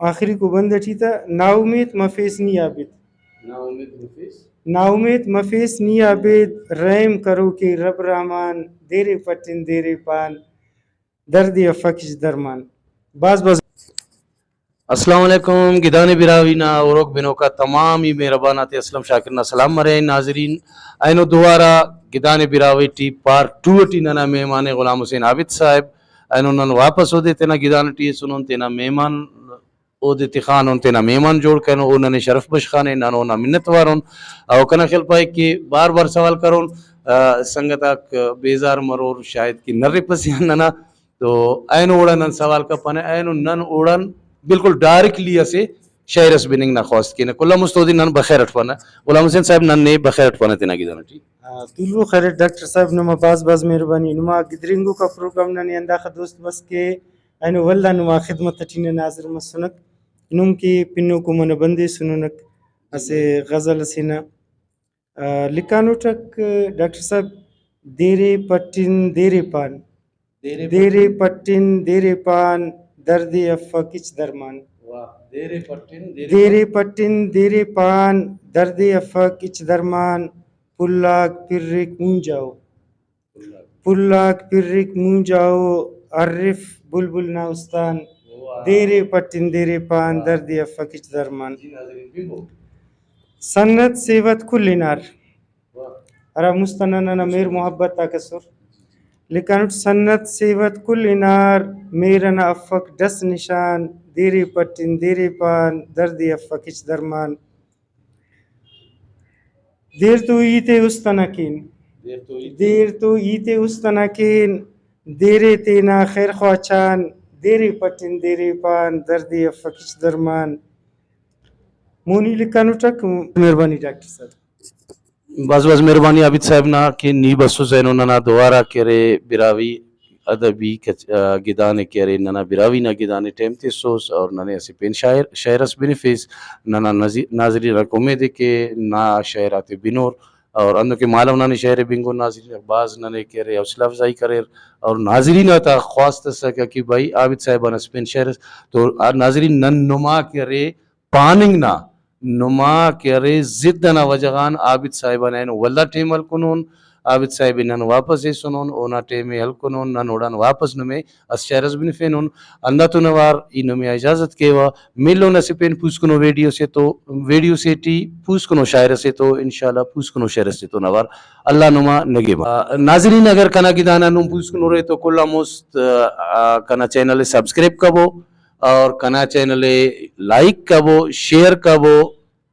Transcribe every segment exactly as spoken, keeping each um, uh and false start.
آخریکو بند ٹی تہ، ناامیت مفیس نی عابد۔ ناامیت مفیس۔ ناامیت مفیس نی عابد، رحم کروکے رب رحمان، دیرے پٹن دیرے پان، دردے افک ہچ درمان۔ بھاز بھاز۔ السلام علیکم، گدانے براہوئی نا ہروک بنوکا تمام ای مہربان آتے اسلم شاکر نا سلام مرے۔ ناظرین، اینو دوبارہ گدانے Brahui T part two T ننا مہمان ءِ غلام حسین عابد صاحب۔ اینو نن واپس اودے تینا گدان ٹی ایسنن، تینا مہمان اودے تخانن، تینا مہمان جوڑ کرینو، او ننے شرف بخشانے، نن اونا منت وارون۔ او کنا خیال پائک کہ بار بار سوال کرون، آ، سنگت آک بیزار مرور، شاید کہ نرپسے آن ننا۔ تو اینو اوڑان نن سوال کپنہ، اینو نن اوڑان بالکل ڈائریکٹلی اسہ شعر اس بننگ نا خواست کینہ۔ کل آن مست اودے نن بخیر اٹ پانہ۔ غلام حسین صاحب، نن نے بخیر اٹ پانہ تینا گدان ٹی۔ آ، تولو خیر ڈاکٹر صاحب، نما بھاز بھاز مہربانی۔ نما گدرینگوکا پروگرام ننے ہنداخہ دوست بس کہ اینو ولدا نما خدمت ٹی نن حاضر مسنک۔ نم کہ پنوکو منہ بندیسننک اسہ غزل اسے نا۔ آ، لکھانوٹک ڈاکٹر صاحب، دیرے پٹن دیرے پان، دیرے دیرے پٹن دیرے پان، دردے افک ہچ درمان۔ واہ، دیرے پٹن دیرے دیرے پٹن دیرے پان، دردے افک ہچ درمان، پھل آک پرک مونجاؤ، پھل آک پرک مونجاؤ، ارف بلبل نا استان، واہ۔ دیرے پٹن دیرے پان، واہ۔ دردے افک ہچ درمان۔ جی ناظرین، بنبو۔ سنت سیوت کل ہنار۔ واہ۔ ہرا مست ئنا ننا مہر محبت آک ئسر۔ لکھانٹ سنت سیوت کل ہنار، مہر ئنا افک ڈس نشان، دیرے پٹن دیرے پان، دردے افک ہچ درمان۔ دیر تو ہیت ءِ است ئنا کین، دیر تو ہیت ءِ دیر تو ہیت ءِ است ئنا کین، دیرے تینا خیر خواہ چان، دیرے پٹن دیرے پان، دردے افک ہچ درمان۔ مونی لکھانٹک، مہربانی ڈاکٹر صاحب۔ بھاز بھاز مہربانی عابد صاحب نا کہ نی بسس اینو ننا دوارہ کہ ارے براہوئی ادبی کچ-، آ، گدانے کہ ارے ننا براہوئی نا گدانے ٹائم تسوس اور ننے اسہ پین شاعر، شعر اس بنفیس۔ ننا نظی-، ناظرین آک امید ءِ کہ نا شعر آتے بنور اور ہندن کہ مالو نا نی شعر ءِ بنگن ناظرین آک بھاز ننے کہ ارے حوصلہ افزائی کریر اور ناظرین آتا خواست اسکہ کہ بھائی عابد صاحب آن اسہ پین شعر اس تو آ ناظرین نن نما کہ ارے پاننگ نا نما کہ ارے ضد ئنا وجہ غان عابد صاحب آن اینو ولدا ٹائم ہلکنن، عابد صاحب ءِ نن واپس ایسنن، اونا ٹائم ءِ ہلکنن، نن اوڑان واپس نمے اسہ شعر ئس بنفینن۔ ہنداتون اوار ای نمے آ اجازت کیوہ، ملون اسہ پین پوسکنو ویڈیو سے تو، ویڈیو سے ٹی پوسکنو شاعر سے تو انشاءاللہ پوسکنو شعر سے تو اوار اللہ نما نگیبہ۔ آ، ناظرین اگر کنا گدانا نم پوسکنو رے تو کل آن مست، آ، کنا چینل ءِ سبسکرائب کبو۔ اور کنا چینل ءِ لائک کبو، شیئر کبو۔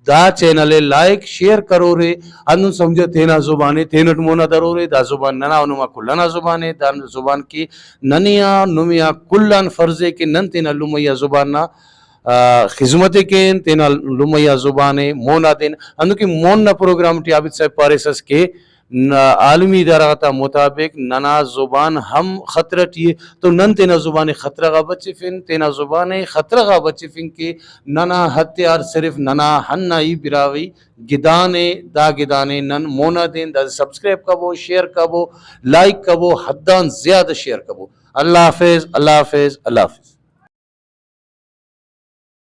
دا چینل ءِ لائک، شیئر کرورے، ہندن سمجھہ تینا زبان ءِ تینٹ مونا درورے۔ دا زبان ننا و نما کل ئنا زبان ءِ۔ دا زبان کہ ننے آ، نمے آ کل آن فرض ءِ کہ نن تینا لمئی آ زبان نا، آ، خذمت ءِ کین، تینا لمئی آ زبان ءِ مونا دین۔ ہندن کہ مون نا پروگرام ٹی عابد صاحب پاریسس کہ نا-، عالمی ادارہ غاتا مطابق ننا زبان ہم خطرہ ٹی ءِ، تو نن تینا زبان ءِ خطرہ غا بچفن، تینا زبان ءِ خطرہ غا بچفن کہ ننا ہتیار صرف ننا ہندا ای براہوئی گدان ءِ، دا گدان ءِ نن مونا دین، دا سبسکرائب کبو، شیئر کبو، لائک کبو، حد آن زیادہ شیئر کبو۔ اللہ حافظ، اللہ حافظ، اللہ حافظ۔